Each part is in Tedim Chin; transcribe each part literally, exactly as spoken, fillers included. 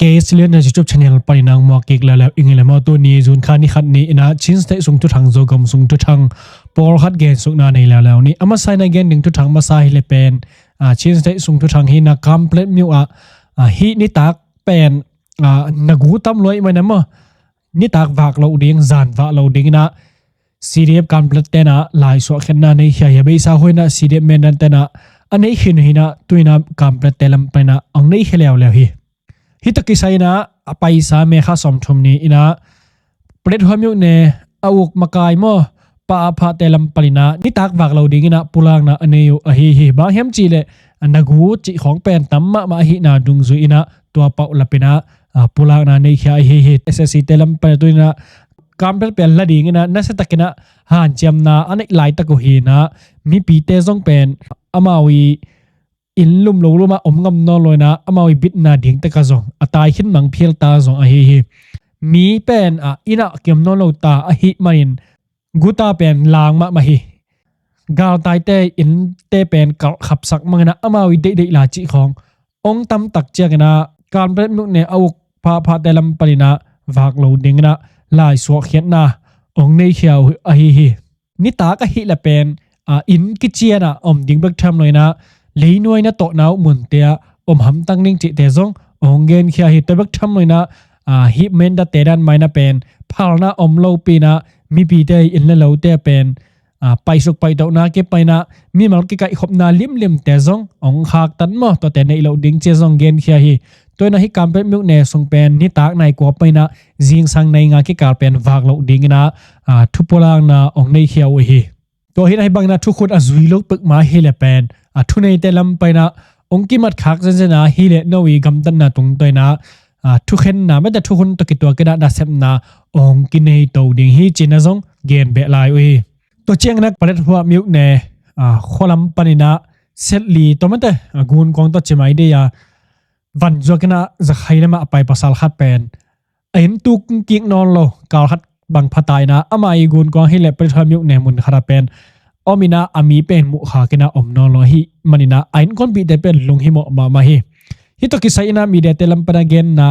K S T L na YouTube channel panin nang muak kik leuleu ing le maw. Tuni June kha ni khat ni in ah Chin State sung thuthang, Zogam sung thuthang pawlkhat gensukna nei leuleu ni. A masa in a gen ding thuthang masa hi le pen, ah, Chin State sung thuthang hi in ah Kanpetlet myo ah, ah, hih nitak pen, ah, na gu tam lua ahih manin ah maw, nitak vak loh ding, zan vak loh ding in ah C D F Kanpetlet te in ah laisuah khiatna nei khia hi. A beisa hua in ah C D F Mindat te in ah a nei khin hi in ah, tu in ah Kanpetlet te lam panin ah hong nei khia leuleu hi. Hih tawh kisai in ah a paisa May kha sawmthum ni in ah Plethuai myo ne a uk makai maw, Pa Pha te lam panin ah nitak vak loh ding in ah pulakna a nei uh ahi hi. Bang hiam cih leh, ah, na gu cih khawng pen tam mahmah ahihna dungzui in ah tua pawl lap in ah, ah, pulakna nei khia ahi hi. S S C te lam panin ah tu in ah Kanpetlet pen la ding in ah nasia takin ah hanciamna a neih laitak uh hi in ah, mipite zong pen amau i inn lum lo lum ah om ngam nawn lo in ah, amau i bitna ding tak ah zong a tai khin mang phial ta zong ahi hi. Mi pen, ah, inn ah kiom nawn lo ta ahih manin guta pen lang mahmah hi. Galtaite innte pen kalh khapsak mang in ah amau i deihdeih la cih khawng hong tam tak ciangin ah Kanpetlet myo ne a uk Pa Pha te lam panin ah vak loh ding in ah laisuah khiatna hong nei khia uh ahi hi. Nitak ahih leh pen, ah, inn kician ah om ding bek tham lo in ah, leinuai na tawhna uh munte ah om hamtang ding cihte zong hong gen khia hi. Tua bek tham lo in ah, ah, hih Mindat te dan mah in ah pen phalna om lopi in ah, mipite inn le lote pen, ah, paisuk paitohna kipan in ah mimal kikaihkhopna limlimte zong hong khaktan maw, tuate neih loh ding ci-a zong gen khia hi. Tua in ah hih Kanpetlet myo ne sung pen nitak nai kua pan in ah zingsang nai nga kikal pen vak loh ding in ah, ah, thupulakna hong nei khia uh hi. Tua hi in ah hih bangin ah thukhun a zui lo peuhmah hi le pen, ah, thuneite lam panin ah hong kimat khak zenzen a, hi le no i gamtatna tungtawn in ah, ah, thukhenna mate thukhun tawh kituak in ah nasepna hong kinei to ding hi ci-in ah zong gen beh lai uh hi. Tua ciangin ah Plethuai myo ne, ah, khua lam panin ah Setli tawh mate, ah, Gunkuang tawh ci mai ding a, van zuak in ah Zakhai lam ah a pai pasal khat pen a inn tuk kik nawn lo, kal khat bang pha ta in ah ama i Gunkuang hi le Plethuai myo ne mun khat ah pen om in ah a mi pen muh khak in ah om nawn lo ahih manin ah a innkuanpihte pen lunghimawh mahmah hi. Hih tawh kisai in ah mediate lam pan a genna,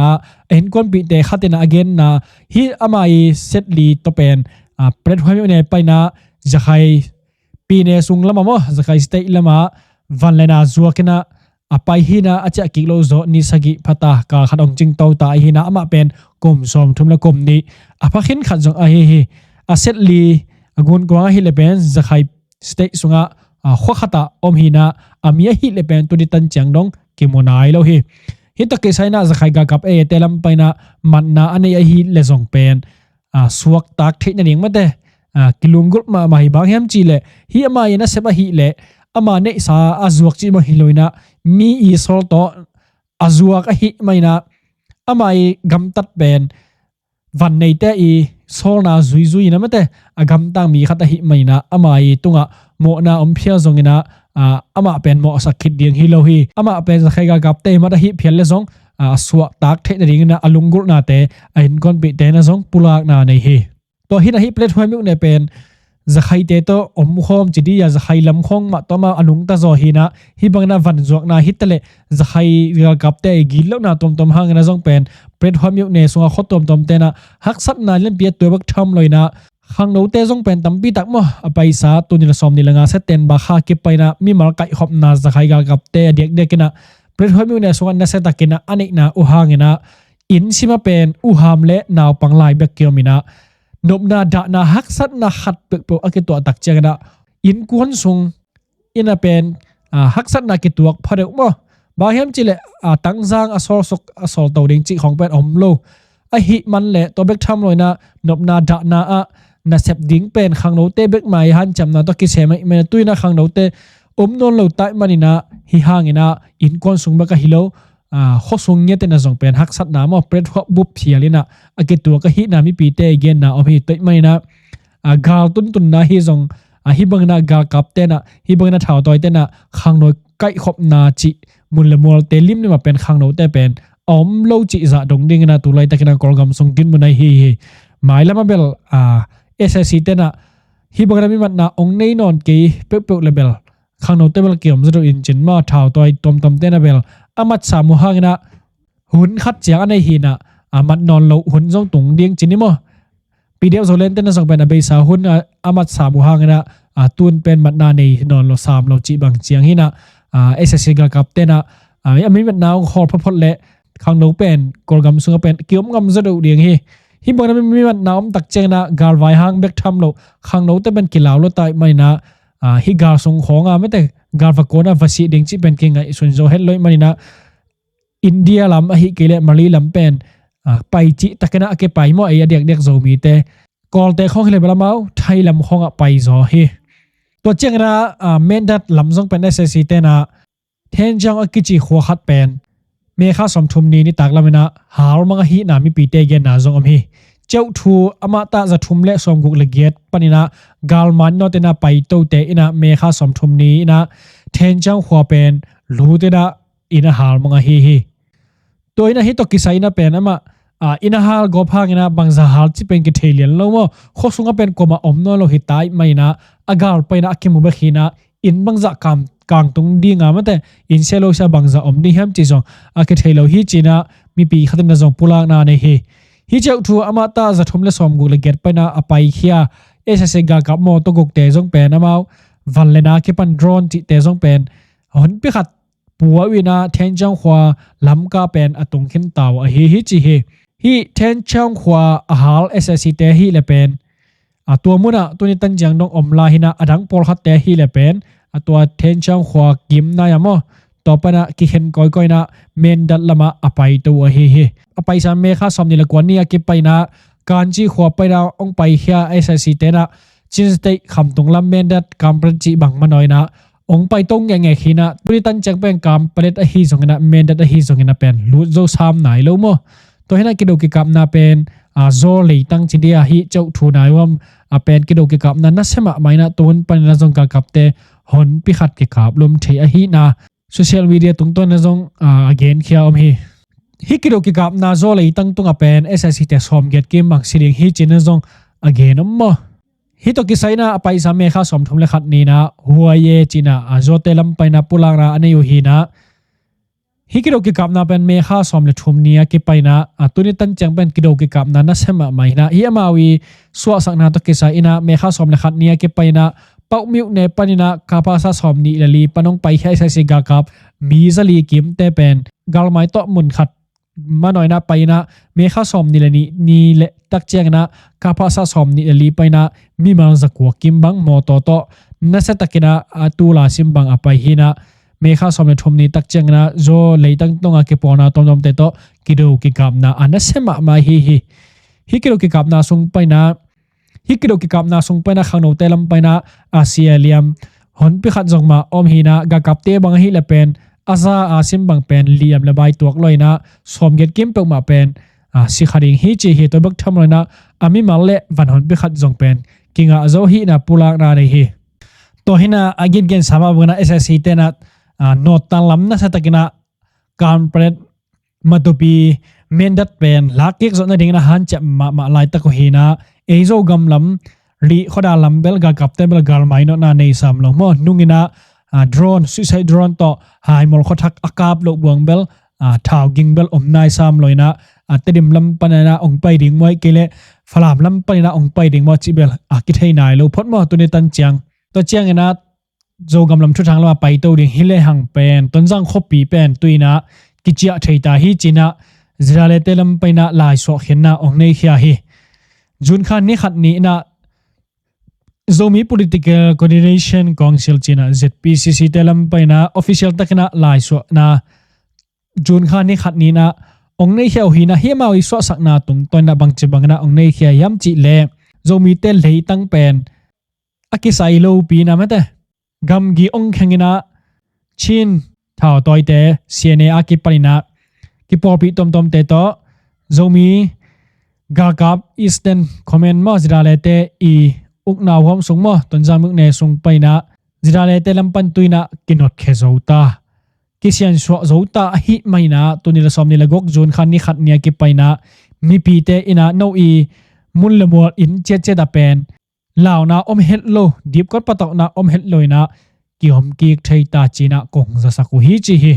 a innkuanpihte khat in ah a genna, hih ama i Setli tawh pen, ah, Plethuai myo ne pai in ah Zakhai pyine sung lam ah maw, Zakhai State lam ah van le na zuak in ah a pai hi in ah, a ciah kik loh zawh ni sagih pha ta, kal khat hong cingto ta ahi in ah amah pen kum sawmthum le kum nih a pha khin khat zong ahi hi. A Setli, a Gunkuang ahih le pen Zakhai State sung ah, ah, khua khat ah om hi in ah, a mi ahih le pen tuni tan ciang dong kimu nai lo hi. Hih tawh kisai in ah Zakhai galkapte lam panin ah matna a nei ahih le zong pen, ah, suaktak theih nading mate, ah, kilunggulh mahmah hi. Bang hiam cih leh hih ama i nasep ahih leh ama neihsa a zuak cih bang hi lo in ah, mi i sawl tawh a zuak ahih manin ah ama i gamtat pen van neite i sawlna zuizui in ah mate, a gamtang mi khat ahih manin ah ama i tungah mawhna om phial zongin ah, ah, amah pen mawhsak khit ding hi lo hi. Amah pen Zakhai galkapte mat ahih phial le zong, ah, suaktak theih nadingin ah a lunggulhnate a innkuanpihte in ah zong pulakna nei hi. Tua hi in ah hih Plethuai myo ne pen Zakhaite tawh omkhawm ci ding a, Zakhai lam khawng mah tawh amah a nungta zaw hi in ah, hih bangin ah van zuakna hi ta leh Zakhai galkapte i gitlohna tuamtuam hangin ah zong pen Plethuai myo ne sung ah khua tuamtuamte in ah haksatna lianpi a tuak bek tham lo in ah, khangnote zong pen tampi tak maw, a paisa tul nih le sawmnih le nga September kha kipan in ah mimal kaihkhopna Zakhai galkapte a diakdiak in ah Plethuai myo ne sung ah nasia takin ah a neihna uh hangin ah inn sim ah pen uham le naupang lai bek kiom in ah, nopna dahna haksatna khat peuhpeuh a kituah tak ciangin ah innkuan sung in ah pen, ah, haksatna kituak pha deuh maw. Bang hiam cih leh, ah, tangzang a sawlsuk a sawlto ding cih khawng pen om lo ahih man leh tua bek tham lo in ah nopna dahna ah nasep ding pen khangnote bek mah i hanciamna tawh kisem ahih man, tu in ah khangnote om nawn lo ta ahih manin ah hih hangin ah innkuan sung bek ahi lo, ah, khuasung ngiat in ah zong pen haksatna maw, Plethuai bup phial in ah a kituak ahihna mipite i genna om hi. Tua ahih manin ah, ah, gal tuntunna hi zong, ah, hih bangin ah galkapte in ah, hih bangin ah thautawite in ah khangno kaihkhopna cih mun le mualte limlim ah pen khangnote pen a om lo cih zah dong dingin ah tu laitakin ah Kawlgam sung dinmun ahi hi. Mailam ah bel, ah, S S C te in ah hih bangin ah mi matna ong nei nawn kei peuhpeuh le bel khangnote bel kiom zaw deuh in cin maw, thautawi tuamtuamte in ah bel a matsa mu hangin ah hun khat ciang a nei hi in ah, a mat nawn lo hun zong tung ding ci ni maw? P D F Zoland te na zong pen a beisa hun a, a mat sam uh hang in ah, a tun pen matna nei nawn lo sam lo cih bang ciang hi in ah, a S A C galkap te in ah, a mi matna hong hawl photphot leh khangno pen Kawlgam sungah pen kiom ngam zaw deuh ding hi. Hih bang in ah mi matna om tak ciang in ah galvai hang bek tham lo, khangno te pen kilau lua ta ahih man in ah, a hih gal sung khawng a mate galva kawn a va sih ding cih pen kingaihsun zo het lo ahih man in ah India lam ahih kei leh Malay lam pen, a, pai cih tak in ah a kipai maw, ei a diakdiak Zomite. Kawlte khawng hi leh bel amau Thai lam khawng ah pai zaw hi. Tua ciang in ah, a, Mindat lam zong pen S A C te in ah Thenchaung a kici khua khat pen May kha sawmthum ni nitak lam in ah hal mang ahihna mipite genna zong om hi. Ceuhthu amah tah za thum le sawmguk le giat pan in ah galmai nawte in ah paitote in ah May kha sawmthum ni in ah Thenchaung khua pen lut in ah inn a hal mang ahi hi. Tua in ah hih tawh kisai in ah pen amah, a, inn a hal gawp hang in ah bangzah hal cih pen kithei lian lo maw? Khua sungah pen kuamah om nawn lo hi ta ahih man in ah a gal pai in ah a kimu bek hi in ah inn bangzah kang tung ding a mate, inn sia lo sia bangzah om ding hiam cih zong a kithei lo hi ci in ah mipi khat in ah zong pulakna nei hi. Hih ceuhthu amah tah za thum le sawmguk le giat pan in ah a paikhia S A C galkap mawtaw gukte zong pen amau van le na kipan drone cihte zong pen honpi khat pua uh in ah Thenchaung khua lamka pen a tung khin ta uh ahi hi ci hi. Hih Thenchaung khua a hal S A C te ahih leh pen, a, tua mun ah tuni tan ciang dong om lai hi in ah a dang pawlkhatte ahih leh pen, a, tua Thenchaung khua kim nai a maw, tua pan ah kikhen kawikawi in ah Mindat lam ah a paito uh ahi hi. A paisa May kha sawmnih le kua ni a kipai in ah Kanchi khua pai in ah hong paikhia S A C te in ah Chin State khamtung lam Mindat Kanpetlet cih bang manawi in ah hong paito ngekngek hi in ah, tuni tan ciang pen Kanpetlet ahi zong in ah Mindat ahi zong in ah pen lut zo sam nai lo maw? Tua hi in ah kido kikapna pen, a, zaw leitang ci dia hih ceuhthu nai huam, a, pen kido kikapna nasia mahmah in ah tun pan in ah zong galkapte honpi khat kikap lum thei ahihna social media tungtawn in ah zong, a, a genkhia om hi. Hih kido kikapna zaw leitang tungah pen S A C te sawmgiat kim bang si ding hi ci in ah zong a gen om maw? Hih tawh kisai in ah a paisa May kha sawmthum le khat ni in ah Huaye ci in ah, a, zawte lam pan in ah pulakna a nei uh hi in ah, hih kido kikapna pen May kha sawm le thum ni a kipai in ah, a, tuni tan ciang pen kido kikapna nasia mahmah hi in ah, hih amau i suahsakna tawh kisai in ah May kha sawm le khat ni a kipai in ah Pauk myone pan in ah kapasa sawmnih le li pan hong paikhia S A C galkap mi zali kimte pen galmai tawh mun khat manawi in ah pai in ah May kha sawmnih le nih ni le tak ciang in ah kapasa sawmnih le li pai in ah mimal zakua kim bang mawtaw tawh nasia tak in ah, a, tu laisim bang a pai hi in ah May kha sawm le thum ni tak ciang in ah zaw leitang tungah kipawlna tuamtuamte tawh kido kikapna a nasia mahmah hi hi. Hih kido kikapna sung pan in ah, hih kido kikapna sung pan in ah khangnote lam pan in ah a sia liam honpi khat zong mah om hi in ah galkapte bang ahih leh pen a za a sim bang pen liam le bai tuak lo in ah sawmgiat kim peuhmah pen, a, si kha ding hi ci hi. Tua bek tham lo in ah a mimal le van honpi khat zong pen kingah zo hi in ah pulakna nei hi. Tua hi in ah a gitgen sa mah bang in ah S A C te in ah, a, nawttan lam nasia tak in ah Kanpetlet, Matupi, Mindat pen lakkik zawh nading in ah hanciam mahmah laitak uh hi in ah, ei Zogam lam Rih khuada lam bel galkapte bel galmai nawhna nei sam lo maw? Nung in ah, a, drone, suicide drone tawh Haimawl khuathak a kap loh buang bel, a, thau ging bel om nai sam lo in ah, a, Tedim lam pan in ah hong pai ding maw, ahih kei leh Falam lam pan in ah hong pai ding maw cih bel, a, kithei nai lo phot maw tuni tan ciang. Tua ciang in ah Zogam lam thuthang lam a paito ding hi lehang pen Tonzang khuapi pen tui in ah kiciah thei ta hi ci in ah Zidalete lam pan in ah laisuah khenna hong neikhia hi. June kha ni khat ni in ah Zomi Political Coordination Council ci in ah Z P C C te lam pan in ah official tak in ah laisuahna June kha ni khat ni in ah hong neikhia uh hi in ah, hih amau i suahsakna tungtawn in ah bangci bang in ah hong neikhia hiam cih leh Zomite leitang pen a kisai lopi in ah mate gamgi hong kheng in ah Chin thautawite C N A a kipan in ah kipawlpih tuamtuamte tawh Zomi galkap Eastern Command maw, Zidalete i ukna huam sung maw, Tonzang myone sung pan in ah Zidalete lam pan tui in ah kinotkhia zo ta, kisiansuah zo ta ahih man in ah tuni le sawmnih le guk June kha ni khat ni a kipan in ah mipite in ah no i mun le mual inn ciatciat ah pen launa om het lo, dipkot patauhna om het lo in ah kihom kik thei ta ci in ah kong zasak uh hi ci hi.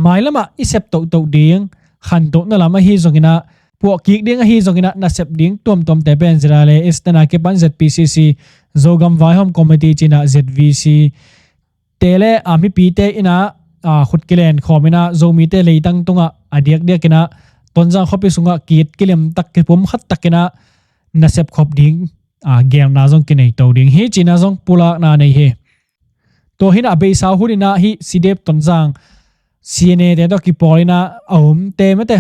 Mailam ah i sep tohtoh ding khantohna lam ahi zongin ah, puah kik ding ahi zongin ah, nasep ding tuamtuamte pen Zirale Eastern a kipan Z P C C, Zogam Vaihawm Committee ci-in ah Z V C te le a mipite in ah, a, khut kilen khawm in ah, Zomite leitang tungah a diakdiak in ah, Tonzang khuapi sungah ki-it kilemtak, kipumkhat tak in ah nasep khop ding, a, geelna zong kinei to ding hi ci-in ah zong pulakna nei hi. Tua hi in ah a beisa hun in ah hih C D F Tonzang, C N A te tawh kipawl in ah a omte mate,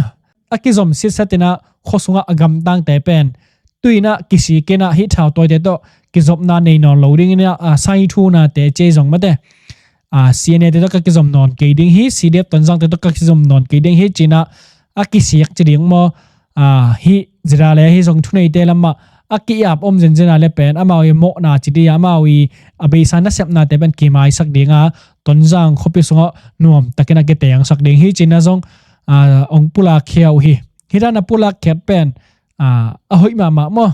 a kizom sitset in ah khua sungah a gamtangte pen tu-in ah kisik in ah hih thautawite tawh kizopna nei nawn lo ding in ah, a, saithunate ci-a zong mate, a, C N A te tawh ka kizom nawn kei ding hi, C D F Tonzang te tawh ka kizom nawn kei ding hi ci-in ah a kisik ci ding maw, a, hih Zirale ahi zong thuneite lamah a ki-ap om zenzen a le pen amau i mawhna ci ding a, amau i a beisa nasepnate pen kimaisak ding a, Tonzang khuapi sungah nuamtak in ah kitengsak ding hi ci-in ah zong, a, hong pulakkhia uh hi. Hih dan a pulakkhiat pen, a, a hoih mahmah maw.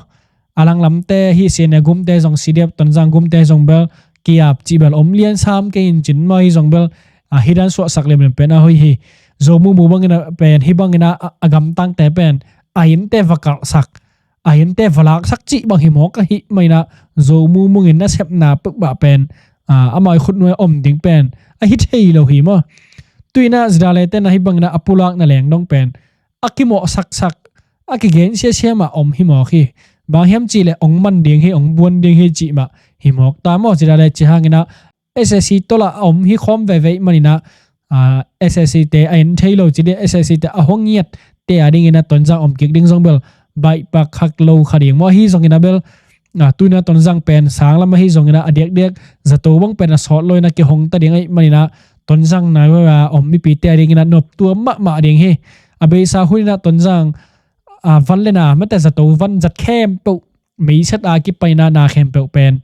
A langlamte hih C N A gumte zong, C D F Tonzang gumte zong bel ki-ap cih bel om lian sam kei in cin maw, ahi zong bel, a, hih dan suahsak liamliam pen a hoih hi. Zo mumu bangin ah pen hih bangin ah a, a gamtangte pen a innte va kalhsak, a innte va laksak cih bang hi mawk ahih manin ah, Zo mumu in nasepna peuhmah pen, a, amau i khutnuai om ding pen ahi thei lo hi maw. Tu-in ah Zirale ten ah hih bangin ah a pulakna leng dong pen a kimawhsaksak, a kigen siasia mah om hi mawk hi. Bang hiam cih leh ong man ding hi, ong buan ding hi cih mah hi mawk ta maw. Zirale ci hangin ah S S C tawh lah a om hi khawm veve ahih manin ah, a, S S C te a en thei lo ci ding, S S C te a hong ngiat te a dingin ah Tonzang om kik ding zong bel baihpak khak lo kha ding maw. Ahi zongin ah bel, a, tu-in ah Tonzang pen sang lam ahi zongin ah a diakdiak zato bang pen a sawt lo in ah kihong ta ding ahih manin ah Tonzang nai a om mipite a dingin ah noptuam mahmah ding hi. A beisa hun in ah Tonzang, a, van le na mate, zato van zat khempeuh, meiset a kipan in ah na khempeuh pen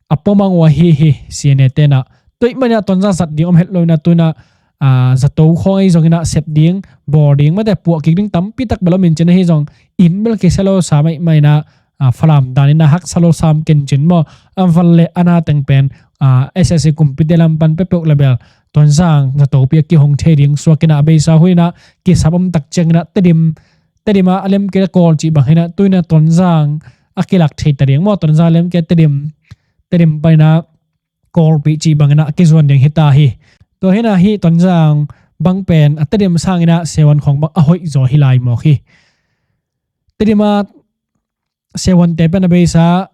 a pua mang uh ahi hi, C N A ten ah. Tua ahih manin ah Tonzang zat ding om het lo in ah tu-in ah, a, zato khawng ahi zongin ah sep ding, bawl ding mate, puah kik ding tampi tak bel om in cin, ahi zong inn bel kisia lo sam ahih manin ah, a, Falam dan in ah haksa lo sam ken cin maw. A van le a na teng pen, a, S S C kumpite lam pan peuhpeuh le bel Tonzang zatopi a kihong thei ding suak in ah a beisa hun in ah kisap om tak ciangin ah Tedim, Tedim ah a lemkei a Kawl cih bang hi in ah tu-in ah Tonzang a kilak thei ta ding maw. Tonzang lemkei a Tedim, Tedim pan in ah Kawlpih cih bang in ah a kizuan ding hi ta hi. Tua hi in ah hih Tonzang bang pen a Tedim sangin ah siavuan khawng bang a hoih zaw hi lai mawk hi. Tedim ah siavuante pen a beisa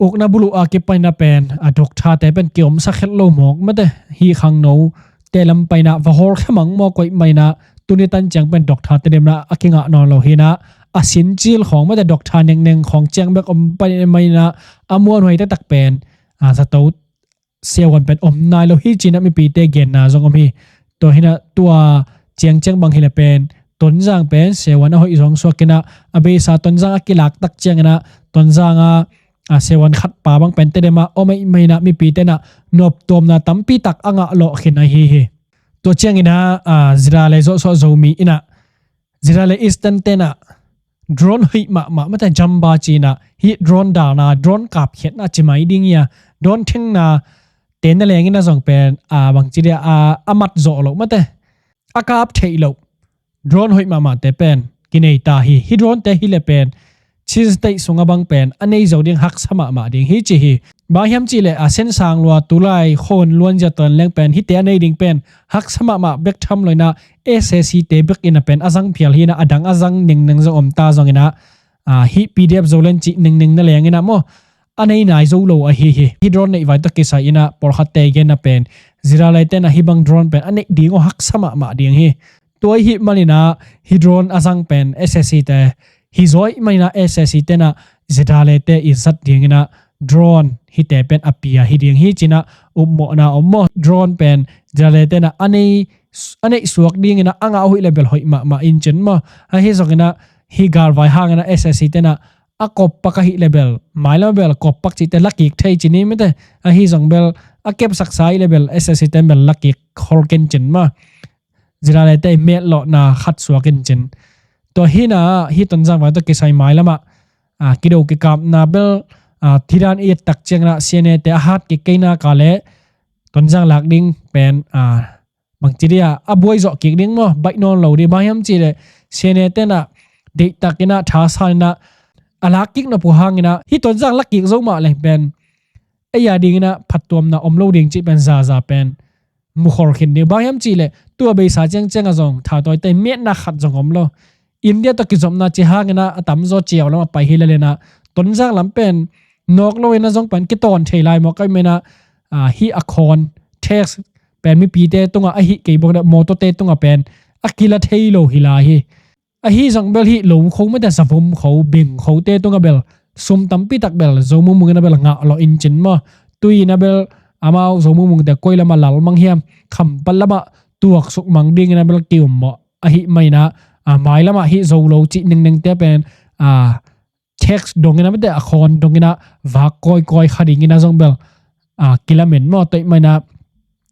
ukna buluh a kipan in ah pen, a, doctor te pen kiomsak het lo mawk mate, hih khangnote lam pan in ah va hawlkhia mang mawk uh ahih manin ah tuni tan ciang pen doctor Tedim ah a kingah nawn lo hi in ah, a sincil khawng mate, doctor nengneng khawng ciang bek om pan ahih manin ah a muanhuai taktak pen, a, zato siavuan pen om nai lo hi ci-in ah mipite genna zong om hi. Tua hi in ah tua ciangciang bang hi leh pen Tonzang pen siavuan a hoih zaw suak in ah, a beisa Tonzang a kilak tak ciangin ah Tonzang a, a, siavuan khat pa bang pen Tedim ah om ahih manin ah mipite in ah noptuamna tampi tak a ngah lawh khin ahi hi. Tua ciangin ah, a, Zirale zawhsuah Zomi in ah, Zirale Eastern ten ah drone hoih mahmah mate, Jamba ci-in ah, hih drone dalna, drone kapkhiatna ci mai ding hi a, drone thengna te na leng in ah zong pen, a, bangci dia, a, a mat zawh loh mate, a kap theih loh drone hoih mahmahte pen kinei ta hi. Hih dronete hi leh pen Chin State sungah bang pen a nei zo ding haksa mahmah ding hi ci hi. Bang hiam cih leh a Sen Sang Lua, tulai Khon Luan zia ton leng pen hihte a nei ding pen haksa mahmah bek tham lo in ah, S A C te bek in ah pen a zang phial hi in ah, a dang a zang nengneng zong om ta zongin ah, a, hih P D F Zoland cih nengneng na leng in ah maw, a nei nai zo lo ahi hi. Hih drone neih vai tawh kisai in ah pawlkhatte genna pen Zirale ten ah hih bang drone pen a neih ding aw, haksa mahmah ding hi. Tua ahih manin ah hih drone a zang pen S A C te hi zaw ahih manin ah S A C ten ah Zirale te i zat dingin ah drone hihte pen a pia hi ding hi ci-in ah upmawhna om maw. Drone pen Zirale ten ah a nei, a neih suak dingin ah a ngah uh hi leh bel hoih mahmah in cin maw. Ahi zongin ah hih galvai hangin ah S A C ten ah a koppak ahih leh bel, mailam ah bel koppak cihte lakik thei ci ni mate, ahi zong bel a kepsaksa ahih leh bel S A C ten bel lakik khol ken cin maw. Zirale te i metlawhna khat suak in cin. Tua hi in ah hih Tonzang vai tawh kisai mailam ah, a, kido kikapna bel, a, hih dan i et tak ciangin ah C N A te a hat kik kei nak leh Tonzang lak ding pen, a, bangci dia a buai zawh kik ding maw, baih nawn lo ding. Bang hiam cihleh C N A tenah deihtakinah thasaninah a lak kik nop uh hanginah hih Tonzang lak kik zo mah leng pen ei a dinginah phattuamna om lo ding cih pen zaza pen mukhol khin ding. Bang hiam cihleh tua beisa ciangciang a zong thautawite miatna khat zong om lo. India tawh kizopna ci hanginah a tamzaw ciau lam a pai hi lalenah Tonzang lam pen nawk loinah zong pen kitawn thei lai mawk ai menah, ah, hih a khawn tax pen mipite tungah ahih kei bawk dah mawtawte tungah pen a kila thei lo hi lai hi. Ahi zong bel hih lo kho mate, zavum kho, bing khote tungah bel sum tampi tak bel Zo Mung Mung inah bel ngah lawh in cin maw. Tui inah bel amau Zo Mung Mungte koi lamah lal mang hiam, Khampat lamah tuaksuk mang dinginah bel ki-um maw. Ahi mainah, a, mai lamah hih zo lo cih ningnengte pen, a, tax donginah mate a khawn donginah vak kawikawi kha dinginah zong bel, a, kilamen maw. Tua ih mainah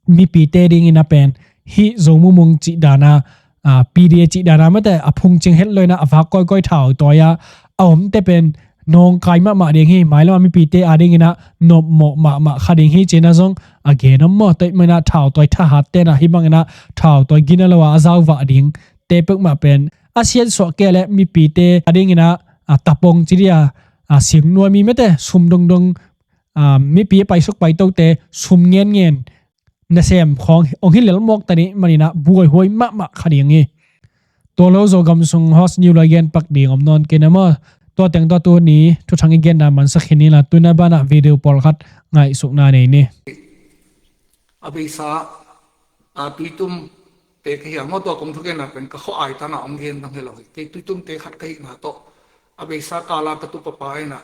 mipite dinginah pen hih Zo Mung Mung cih dana, a, P D A cih dana mate a phungcing het loinah a vak kawikawi thautawi a a omte pen nawngkai mahmah ding hi. Mailamah mipite a dinginah nopmawh mahmah kha ding hi cinah zong a gen om maw. Tua ih mainah thautawi thahat tenah hih banginah thautawi gina lo a a zauvah ding te peuhmah pen a siatsuah kei le mipite a dinginah, a, tapong ci dia, a, singnuai mi mate sum dongdong, a, mipi a paisuk paitote sum ngenngen nasem khawng hong hi lel mawk ta nih maninah buaihuai mahmah kha ding hi. Tua lo Zogam sung hot news lo i gen pak ding om nawn kei na maw. Tua teng tua tuni thuthang i genna mansak hi ni la, tuna banah video pawlkhat ngaihsukna nei ni. A beisa, a, Tuitum te ka hi a, maw, tua kong thugenna pen ka khuaai tana hong gen dang hi lo hi. Kei Tuitum te khat ka hihna tawh a beisa kala ka tupapa inah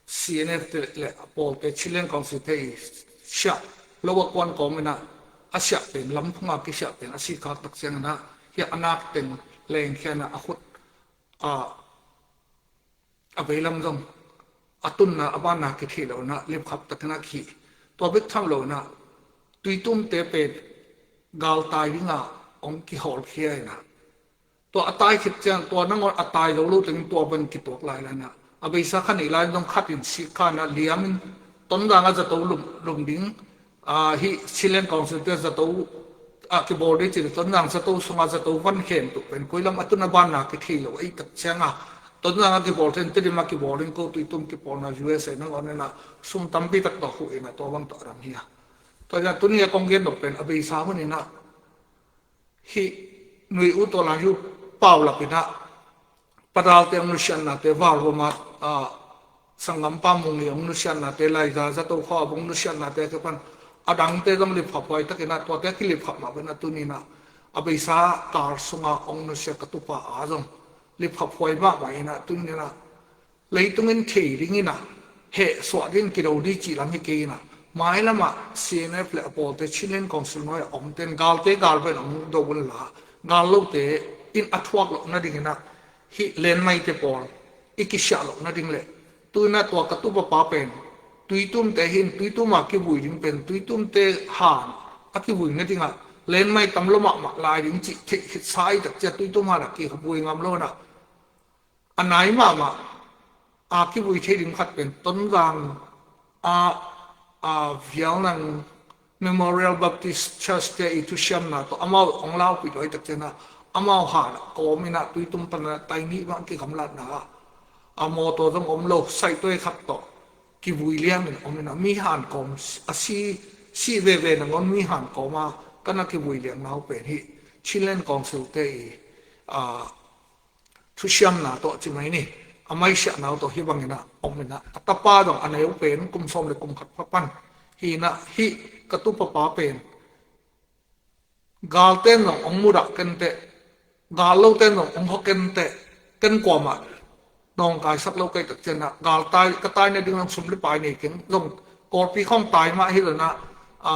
C N F te le a pawlte Chinland Council te i siah lo a kuan kawm inah a siah pen, lamphunga kisiah pen a sikhak tak cianginah hia a nak teng lengkhia inah a khut, a, a veilam zong a tunna a banna kithei lo inah lipkhap takinah kihih. Tua bek tham lo inah Tuitumte pen galtai dinga hong kihawlkhia inah tua a tai khit ciang tua nangawn a tai zo lo teng tua ban kituak lai lai inah a beisa kha neih lai zong khat in sik kha inah liamin Tonzang a zato lum, lum ding, a, hih Chinland Council te zato a kibawl ding cih Tonzang zato sunga zato van khem tuh pen koi lam a tun a banna kithei lo a ih tak cianga Tonzang a kibawl ten Tedim a kibawl ding ko Tuitum kipawlna U S A nangawn inah sum tampi tak tawh huh inah tua bang tawh a dam hi a. Tua inah tuni a kong gen dok pen a beisa hun inah hih nui u tawh lai u paulap inah padalte hong nusiatnate, valhoma, a, sanggampa Mung i hong nusiatnate, Laiza zato khua hong nusiatnate a kipan a dangte zong lipkhaphuai takinah tuate a kilipkhap mah pen a tuninah a beisa kal sunga hong nusia ka tupa a zong lipkhaphuai mahmah inah tuninah leitungin thei dinginah hehsuah dingin kido ding cih lam hi kei inah mailamah C N F le a pawlte Chinland Council nuai a omten galte gal pen hong do unla gal lote in a thuak loh nadinginah hih lenmaite pawl i kisiah loh nading le tuinah tua ka tupapa pen Tuitumte hin Tuitum a kivui ding pen Tuitumte han a kivui nadingah lenmai tam lo mahmah lai ding cih theih khitsa i tak cia Tuitum han a kivui ngam lo inah a nai mahmah a kivui thei ding khat pen Tonzang a, a, Vialnang Memorial Baptist Church te i thusiamna tawh amau hong laupih luai tak cianah amau hanah kawm inah Tuitum panah tai nih bang kigamlatna ah a mawtaw zong om lo saihtuai khat tawh kivui liamin om inah mi han kawm a si, si veve nangawn mi han kawma kana kivui liangna uh pen hih Chinland Council te i, a, thusiamna tawh ci mai ni. A maisiahna uh tawh hih banginah om inah a tapa dong a neu pen kum sawm le kum khat pha pan hi inah hih ka tupapa pen galten dong hong mudah kenteh, gal loten dong hong hawk kenteh, ken kuamah nawngkaisak lo kei tak cianah galtai ka tai nading lam sum le pai nei keng zong Kawlpi khawng tai mah hi lo inah, a,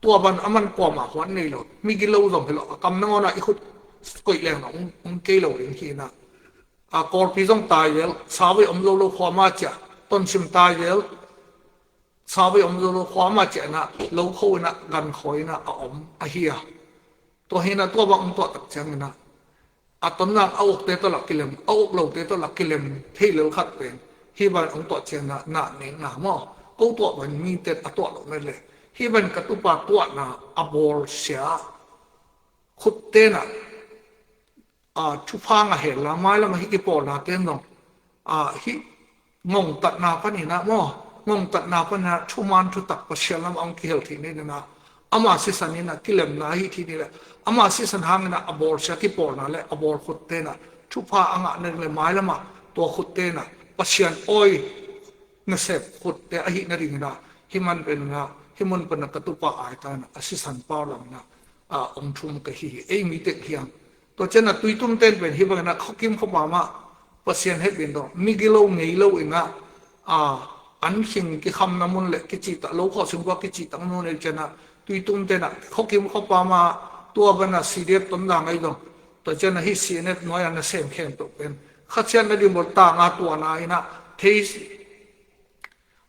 tua ban a man kuamah huat nei lo, migilo zong hi lo a kam nangawnah i khut koih leng hong, hong kei lo ding hi inah, a, Kawlpi zong tai vel, savei om zo lo khuama ciah, Tonsim tai vel, savei om zo lo khuama ciah inah lo kho inah gan khawi inah a om ahi a. Tua hi inah tua bang hong tuah tak cianginah a Tonzang a ukte tawh lah kilem, a uk lote tawh lah kilem thei lel khat pen hih ban hong tuah cianginah nah nekna maw, ko tuah ban mite a tuah loh met le hih ban ka tupa tuahna a bawlsia khut tenah a, thupha ngah hen la, mailamah hih kipawlna ten zong a, hih ngongtatna paninah maw, ngongtatna paninah thuman thutak Pasian lamah hong kihel theih ni inah, ama sisan inah kilemna ahi theih ni le, ama sisan hanginah a bawlsia kipawlna le a bawl khut tenah thupha a ngah nading le mailamah tua khut tenah Pasian awi nasep khutte ahih nadinginah hih man peninah hih mun penah ka tupa ai tanah a sisan pau laminah a, hong thum ka hi hi, ei mi tek hiam. Tua cianah tuitum ten pen hih banginah khuakim khuapa mah Pasian hehpih in tawh migilo ngei lo inah a, an khing kikhamna mun le kicihtak lo khawh singkua kicihtak mun le cianah tuitum tenah khuakim khuapa mah tua banah C D F Tonzang ahi zong tua cianah hih C N F nuai-ah nasem khempeuh pen khaciat nading bawl tanga tuana inah thei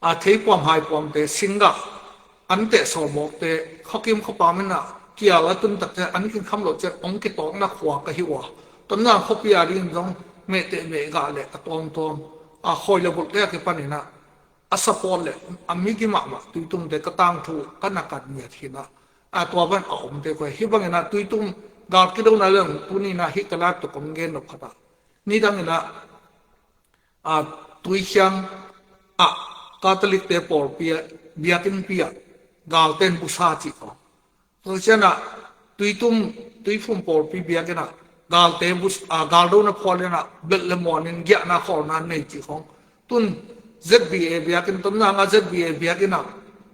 a, theipuam haipuamte, singgah, an teh sawlbawkte, khuakim khuapam inah kial a tun takte an kikham loh ciat hong kitawkna khua ka hi uh a, Tonzang khuapi a dingin zong mehteh mehgah le a tuamtuam a, khawi le bulhte a kipaninah a support le a migi mahmah tuitumte ka tangthu ka na kan ngiat hinah a, tua ban a omte koi hih banginah tuitum gal kidona leng tuninah hih ka lak tuk hong gen nop khatah nidanginah a, Tuikhiang ah Catholic-te pawlpi ah biakinnpi ah galten busa cih ko. Tua cianah tuitum, tuiphum pawlpi biakinnah galte bus, a, galdona phual inah belh le muanin giahna khawlna nei cih khong. Tun Z B A biakinn, Tonzang ah Z B A biakinnah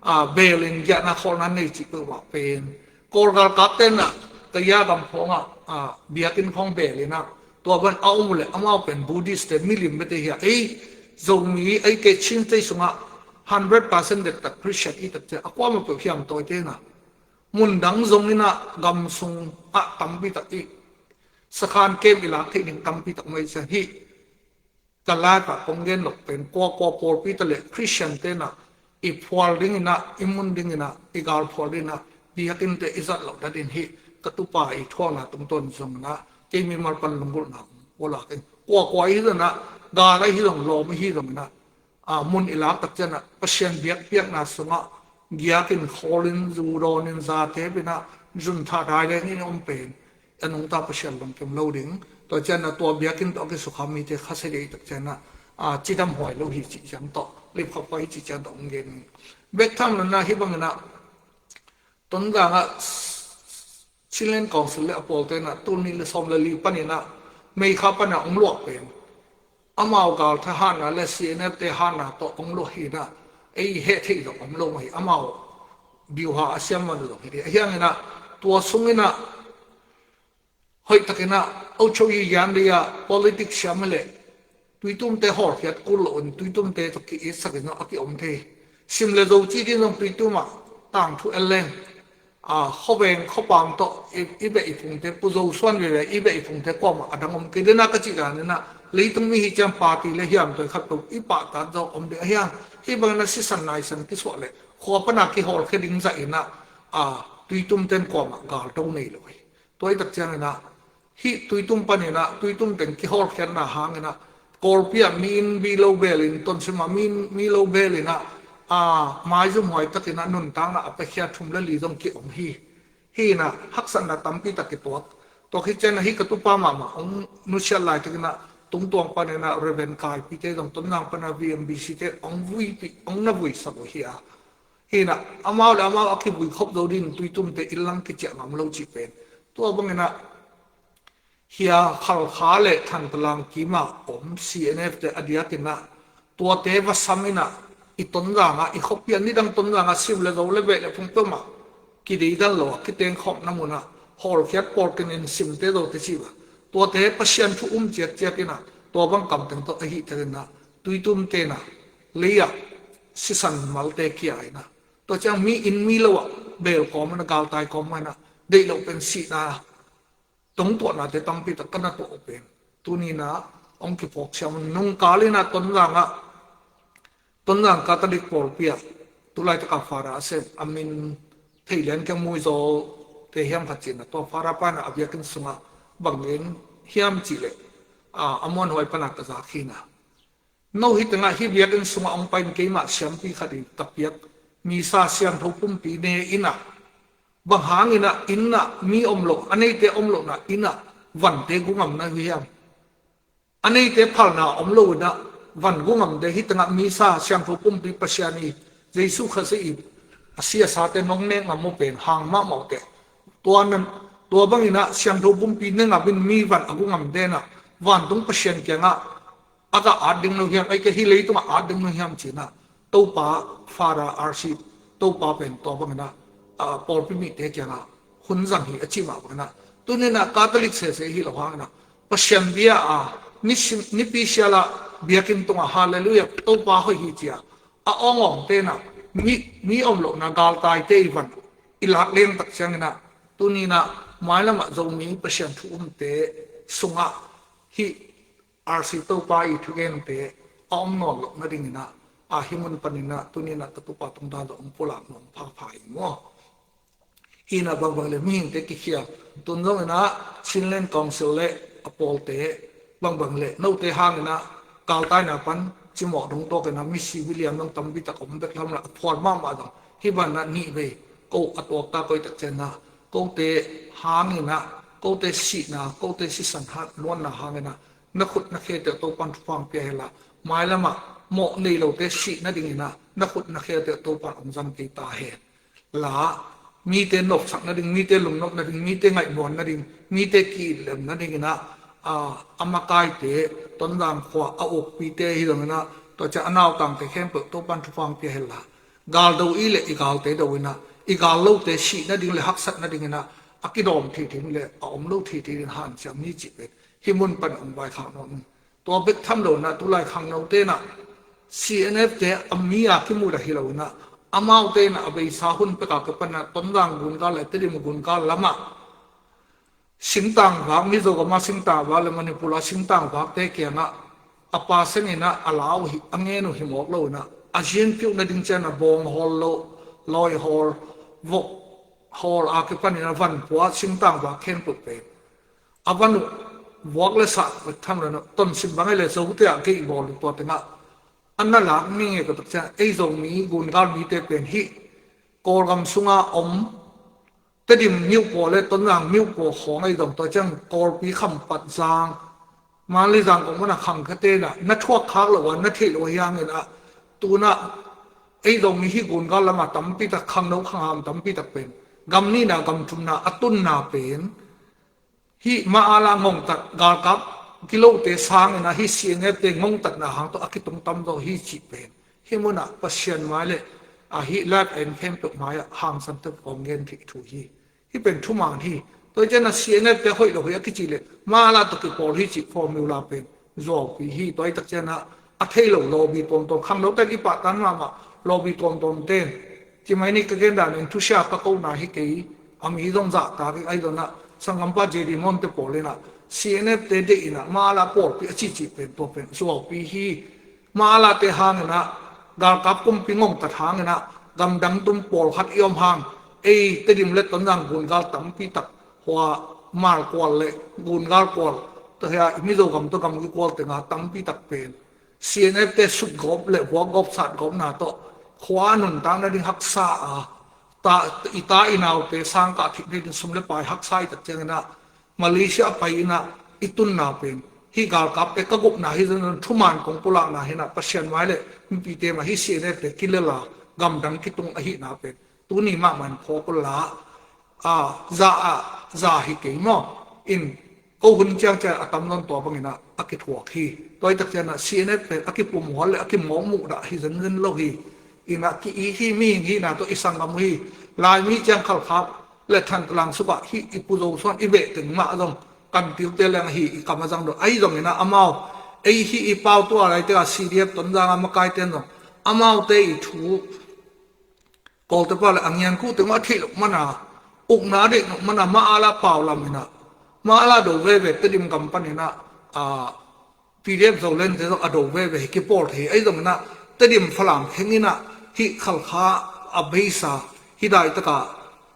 a, belin giahna khawlna nei cih peuhmah pen Kawlgal kap tenah ka ya gam khawngah a, biakinn khawng belinah tua ban a um uh le amau pen Buddhist te milim bete hi a, ei Zomi ei kei Chin tei sungah hundred percent dektak Christian i takte a kuamah peuh hiam tawi tenah mun dang zonginah gam sungah tampi tak i sakhan kem i lak theih ding tampi tak mai cian hih ka lak ah kong gen loh pen kuakua pawlpi ta le Christian tenah i phual dinginah i mun dinginah i gal phual dinginah biakinnte i zat loh datin hih ka tupa i thuakna tungtawn zonginah kei mimal pan lunggulhna um ua lak in kuakua i hi zonginah gal a i hi zong lawm i hi zonginah a, mun i lak tak cianah Pasian biakpiakna sungah giakin khawlin zu dawnin zate pinah zun thah dai lengin om pen a nungta Pasian lungkim lo ding. Tua cianah tua biakinn tawh a kisukham mite khasia dei tak cianah a, cidam huai lo hi cih ciang tawh lipkhap huai hi cih ciang tawh hong gen ning. Bek tham nunah hih banginah Tonzangah Chinland Council le a pawltenah tul nih le sawm le li paninah Meikha panah hong luah pen amau galtha hatna le C N F te hatna tawh hong luah hinah ei heh theih zong om lo mah hi. Amau biuha a siam man zong hi dih ahianginah tua sunginah hoihtakinah ocho i yan dei-ah politics siam hileh tuitumte hawlkhiat kul loin tuitumte tawh ki-itsakin a ki-om thei. Sim le zo ci ding zong tuitumah tangthu en leng a, khuaveng khuapam tawh i, i beh i phungte, Pu Zo Suan veve i beh i phungte kuamah a dang om kei dena ka cih daninah leitung mi hi ciang party le hiam tawi khat peuh i pahtat zaw om ding ahiang. Hih bangin a sisan naisan kisuah le khua pana kihawlkhia ding zahinah a, tuitumten kuamah galto nei lo hi. Tua i tak cianginah hih tuitum paninah tuitum teng kihawlkhiatna hanginah Kawlpi ah mi in mi lo belin, Tonsim ah mi in mi lo belinah a, maizum huai takinah nuntakna a piakhia thum le li zong ki-om hi. Hinah haksatna tampi tak kituak. Tua khit cianah hih ka tupa mahmah hong nusiat laitakinah tungtuang paninah Reverend Kaipite zong Tonzang pana V M B C te hong vuipih, hong na vuisak uh hi a. Hinah amau le amau a kivui khop zo dingin tuitumte inn lang kiciah ngam lo cih pen tua banginah hia Khalkha le Thantlang kimah om C N F te a diakinah tuate va saminah i Tonzangah i khuapi a nidang Tonzangah sim le zo le beh le phung peuhmah kideidan lo a kitengkhawmna munah hawlkhiat pawlkin in simte zote cih va tuate Pasian thu um ciatciatinah tua bang kamteng tawh ahih takinah tuitum tenah lei-ah sisan malte kia inah tua ciang mi in mi lo ah bel kawm inah galtai kawm inah deih loh pen sihna tongtuahnate tampi tak ka na tuah uh pen tuninah hong kiphawk siam un. Nungkal inah Tonzangah Tonzang Catholic pawlpi ah tulaitaka Father a sem a min thei lian kiang Muizawl te hiam khat cihna tua Father pana a biakinn sungah bang gen hiam cihleh a, a muanhuai pana ka zak hinah no hi tengah hih biakinn sungah hong pain keimah siampi khat in ka piak misa siangtho pumpi ne inah Bang hangin ah inn ah mi om lo, a neite om lohna inn ah vante gu ngam na uh hiam? A neite phalna om lo in ah van gu ngamte hi tengah misa siangtho pumpi Pasian i Jesu Khazih i a si a sate nong nek ngam uh pen hang mahmah uh teh. Tua nan, tua bangin ah siangtho pumpi ne ngam in mi van a gu ngamte in ah vantung Pasian kiangah a ka at ding lo hiam, ei ka hi leitungah at ding lo hiam ci-in ah Topa, Father R C Topa pen tua bangin ah, ah, pawlpi mite kiangah hun zang hi a cih mah bangin ah, tuni in ah Catholic sese hi lo hangin ah Pasian bia a nisim, nipi sial ah biakinn tungah Halleluiah, Topa hoih hi ci-a a awngawngte in ah mi, mi om lohna galtaite i van i lak liang tak ciangin ah tuni in ah mailamah Zomi Pasian thu umte sungah hih R C Topa i thugente a om nawn loh nadingin ah, a hi mun panin ah tuni in ah ka Topa tungtawn zong hong pulak nuam phapha ing maw? Hi in ah bangbang le mihingte kikhia, tun zongin ah Chinland Council le a pawlte bangbang le note hangin ah galtaina pan cimawh dong tawkin ah mi civilian zong tampi tak om bek lam lah a phual mahmah zong hi ban ah nih vei ko a tuakta koih tak ciangin ah kote hangin ah kote sihna, kote sisan hat luanna hangin ah na khut na khete Topan thupha pia hen la, mailamah mawh nei lote sih nadingin ah na khut na khete Topan hong zang kei ta hen la, mite nopsak nading, mite lungnop nading, mite ngaihmuan nading, mite ki-itlem nadingin ah, a, a makaite, Tonzang khua a ukpite hi zongin ah tua ciang a nautangte khempeuh Topan thupha pia hen la, gal do i le i galte do in ah i gal lote sih nading le haksat nadingin ah a kidawm thei thei le a om lo thei thei ding hanciam ni cih pen hi mun pan hong vaikhak nuam ing. Tua bek tham lo in ah tulai khangnote in ah C N F te a mi a kimudah hi lo in ah amaute in ah a beisa hun pek a kipan ah Tonzang gungal le Tedim gungal lamah singtangvak, Mizoram a singtangvak le Manipur a singtangvakte kiangah a passion in ah a la uh hi, a ngen uh hi mawk lo in ah a zianpiuh nading ciang a bawng hawl lo, lawi hawl, vok hawl a kipan in ah vanpua singtangvak khempeuh pen a van uh vuak le sah bek tham lo in ah tonsim bang hi le Zote ah gei bawl uh tua tengah a na lak ni nge ka tak ciang ei Zomi gungal mite pen hih Kawlgam sunga om Tedim miuh pawl le Tonzang miuh pawl khawng ei zong tua ciang Kawlpi Khampat Zang, Manlizang kong mana khang khate na na thuak khak lo a na theih lo a hiangin ah tunah ei zong mi hi gungal lama tampi tak khangno khangham tampi tak pen gam nihna gam thumna a tunna pen hih ma ala ngongtat galkap kilote sangin ah hih C N F te ngongtatna hang tawh a kitung tam zaw hi cih pen hih munah Pasian mai le a hih live en khempeuh mai-ah hangsan tek kong gen thei thu hi. Hih pen thuman hi. Tua hi cianah C N F te hoih lo hi a kici le ma ala tawh kipawl hi cih formula pen zuaupi hi. Tua hi tak cianah a thei lo lawbi tuamtuam khangno pen i pahtan mahmah lawbi tuamtuam ten ci mai ni ka gen dan in thusia ka kohna hi kei. A mi zong zahtak hi ahi zonah sanggampa J D Monte pawl inah C N F te deih inah ma ala pawlpi a cihcih pen tua pen zuaupi hi. Ma ala te hanginah galkap kumpi ngongtat hanginah gamdang tum pawlkhat i om hang ei Tedim le Tonzang gungal tampi tak hua malkual le gungal kual tua hia i Mizo gam tua gam kikual tenga tampi tak pen C N F te sutgawp le vuakgawp satgawpna tawh khua a nuntak nading haksa a ta, i ta i naute sangkah theih nading sum le pai haksa i tak cianginah Malaysia a pai inah i tunna pen hih galkapte ka gupna hi zan thuman kong pulakna hinah Pasian mai le mipite mah hih C N F te kilel a gamdang kitung ahihna pen tuni mahmah in phawk unla a za a za hi kei maw in ko hun ciangciang a tamzaw tua banginah a kithuak hi. Tua hi tak cianah C N F pen a kipumhual le a kimawkmuhdah hi zenzen lo hi. Inah ki-it hi mihing hihna tawh i sanggam uh hi. Laimi ciang Khalkha le Thantlang sukah hih i Pu Zo Suan i beh teng mah zong kan tilte leng ahi i kam a zang dawh ahi zonginah amau ei hih i pau tua lai tengah C D F Tonzang a makaite zong amaute i thu Kawlte pa le a ngiankuh tengah a theih loh mana ukna a deih loh mana ma ala pau laminah ma ala do veve Tedim gam paninah a P D F Zoland te zong a do veve hi kipawl thei ahi zonginah Tedim Falam khenginah hih Khalkha a beisa hih daitaka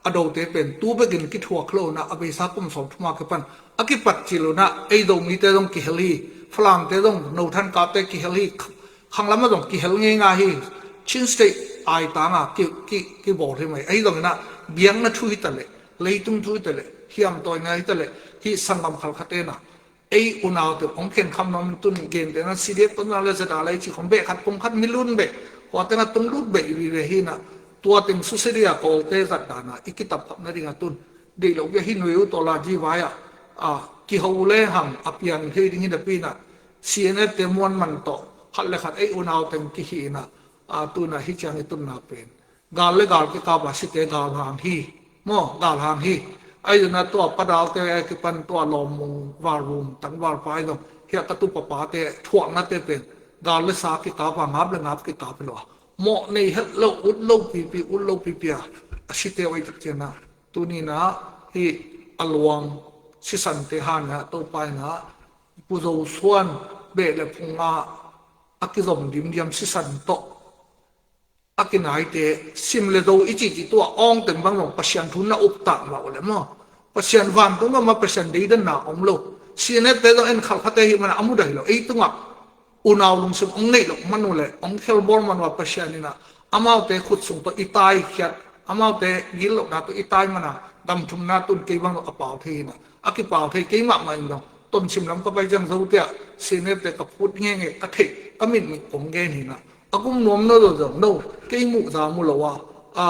a dote pen tu bekin kithuak lo unah a beisa kum sawm thuma kipan a kipat cil unah ei Zomite zong kihel hi. Falamte zong no thankapte kihel hi. Khanglamah zong kihel ngeingai hi. Chin State aitanga ki, ki, kibawl hi mai ahi zonginah biakna thu hi ta leh, leitung thu hi ta leh, hiamtawina hi ta leh, hih sanggam khalkhatte na ei unaute hong khenkham nuam in tun gentehna C D F Tonzang le Z R le cih khong beh khat pum khat mi lun beh, hua teng a tung lut beh i vive hi na, tua teng susia dih a Kawlte zat dana i kitapkhap nading a tun deih loh bia hi nui uh tawh la dih vai ah, a, kiho le hang a piang thei ding hi napi na, C N F te muan man tawh khat le khat ei unau teng kihih na, a, tuna hi ciang i tunna pen gal le gal kikap a site galhang hi. Maw, galhang hi. Ahi zongin tua padalte a kipan tua lawmmung valvum tangvalpa ahi zong, hiah ka tu papate thuaknate pen gal le sa kikap a, ngap le ngap kikap hi lo a, mawh nei het lo, ut lo pipi, ut lo pipi a, a site uh ahi tak ciangin ah, tuni-in ah hih a luang sisante hangin ah Topa in ah Pu Zo Suan beh le phung ah a kizom dimdiam sisan tawh a kinaite, sim le zo i cihcih tua awng teng bang zong Pasian thu na uptak mah uh leh maw, Pasian vantung gam ah Pasian deidanna om lo. C N F te zong en khalkhatte hi mana a mudah hi lo. Ei tungah unau lungsim hong neih loh man uh leh hong khelbawl man uh a Pasian in ah amaute khut sung tawh i taikhiat, amaute gitlohna tawh i tai mana gam thumna tun kei bang zong a pau thei hi na, a kipau thei kei mahmah in zong tonsim lam ka pai ciang Zote ah C N F te ka phut ngenge ka theih ka mitmit kong gen hi na. A gum nuam no lo zong no, kei muh za mu lo a, a,